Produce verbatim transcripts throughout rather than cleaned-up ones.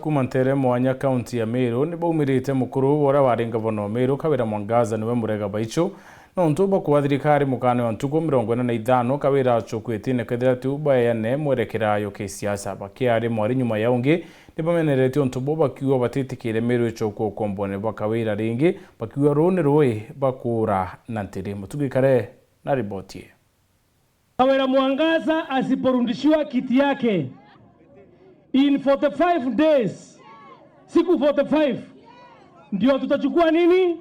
Kuma ntere mwanya kaunti ya Meru ni baumirite mukuru wa uria wari ngavana wa Meru, Kawira Mwangaza, niwe Murega Baichu, nontu bwa kuwa thirikari mukana wa ntuku mirongo ina na ithano Kawira acukwitie, nikethira tu baeane mwerekera yo kisiasa. Bakiari mwari nyuma ya ungi, ni bameneretie untu buu, bakiuga batitikire Meru icokua ukombone bwa Kawira ringi, bakiuga ruu ni rui bakuura na ntiri. Mutugi Kare na riboti ii. Kawira Mwangaza asiporudishiwa kiti yake in forty-five days, siku forty-five, ndio tutachukua nini?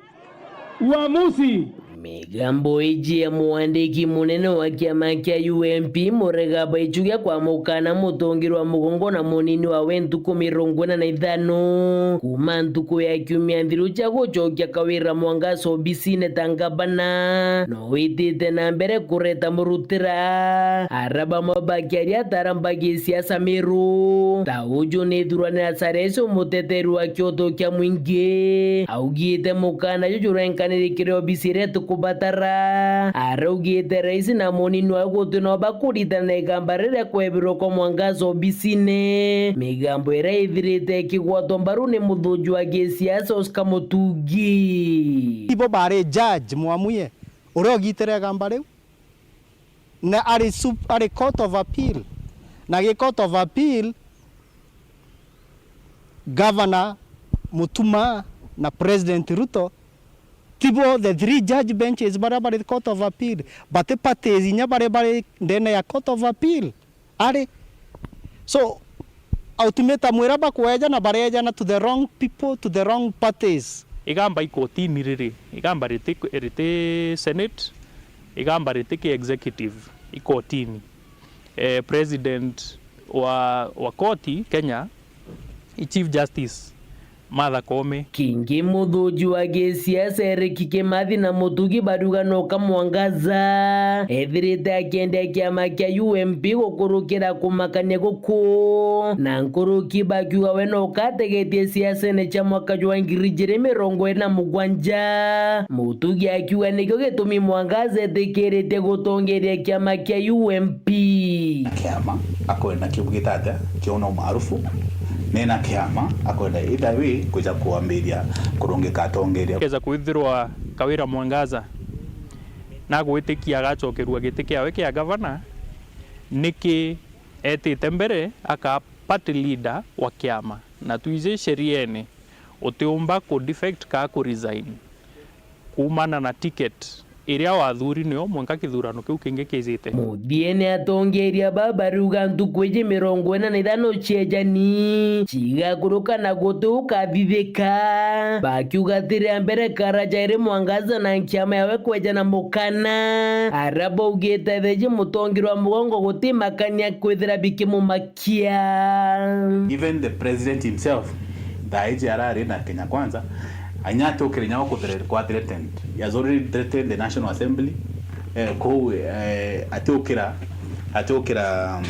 Uamuzi. Migambo iji ya mwandiki munene wa kiama kia U M P, Murega Baichu, gia kwamukana mutongerwa mugongo na munini wawe ntuku mirongo ina na ithano kuma ntuku ya kiumia nthiru cia gucokia Kawira Mwangaza obisine ta ngavana, no witite na mbere kureta murutira. Ara bamwe bakiaria atarambagia siasa Meru ta uju ni ithurane na Charles, umuteteri wa kioto kia mwingi, augite mukana juju jurenkanire kiri obisi iria tukubatara. Araugite rais na munini wawe guti no bakuritana na igamba riria kwebirwa kwa Mwangaza obisine, migambo iria ithirite ikigwatwa mbaru ni muthuji wa gisiasa Oscar Mutugi. Ibo bari judge Mwamuye uria ugitire igamba riu, na ari sup-, ari Court of Appeal, na gi Court of Appeal, Governor Mutuma na President Ruto, tibo the three judge benches baria bari Court of Appeal, bati parties inya baria bari ndene ya Court of Appeal ari. So, ultimatum iria bakweejana, bareejana to the wrong people, to the wrong parties. Igamba ikotini riri, igamba riti, riti Senate, igamba riti ki executive, ikotini. Eh, president wa, wa koti Kenya, i Chief Justice Martha Koome. Kingi muthuji wa gisiasa Eric Kimathi na Mutugi bariuga noka Mwangaza ethirite akiendia kiama kia U M P gukurukira kumakania guku, na nkuruki bakiuga we noka ategetie siasene cia mwaka jwa ngiri ijiri mirongo iri na mugwanja. Mutugi akiuga nikio gitumi Mwangaza etikiritie gutongeria kiama kia U M P. Kiama akwenda kiu gita atia kiona umaarufu, nena kiama akwenda either way kwija kwambiria kurungika atongeria. Keza kwithirwa Kawira Mwangaza nagwitikia agacokerua giti kiawe kia gavana, niki etite mbere aka party leader wa kiama, na twiji sheriene utiumba ku defect ka ku resign kuumana na ticket iria wathuri nio mwanka kithurano kiu kingi kijite. Muthiene atongeria baba bariuga ntuku iji mirongo ina na ithano ciejani cigakuruka na guti ukathithika, bakiuga ti ria mbere kara jairi Mwangaza na nkiama yawe kwejana mukana, ara baugite theji mutongerwa mugongo guti makania kwithira bikimuma kia. Even the president himself, thaa iji arari na Kenya Kwanza, inya atiukire inya kwa thre-, kwa threatened. He has already threatened the National Assembly. Eh, kou, eh, atiukira, atiukira, um,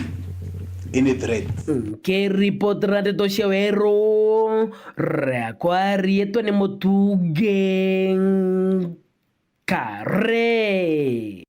any threat. Nkiripotera ndeto cia weru, riakwa riitwa ni Mutugi Kare.